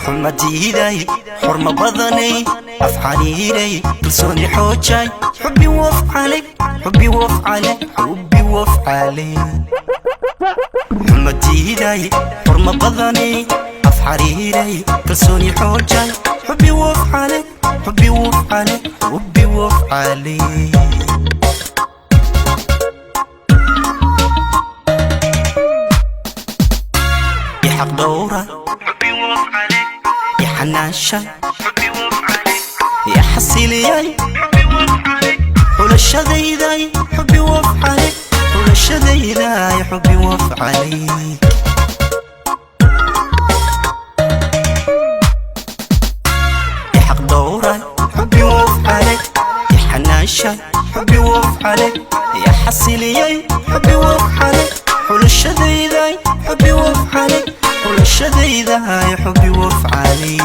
Xumadiiday, xurmo badanay, afxariiray, kalsooni xoojay, xubbi wafcalay, xubbi wafcalay, xubbi wafcalay. Xumadiiday, xurmo badanay, afxariiray, kalsooni xoojay, xubbi wafcalay, xubbi wafcalay, xubbi wafcalay. Xaq dhowra, xanaasha, xasiliyay xulashadayday, xubbi wafcalay, xulashadayday, xubbi wafcalay. Xaq dhowra, xubbi wafcalay, xanaasha, xubbi wafcalay, xasiliyay, xubbi wafcalay, xulashadayday, xubbi wafcalay, xulashadayday, xubbi wafcalay.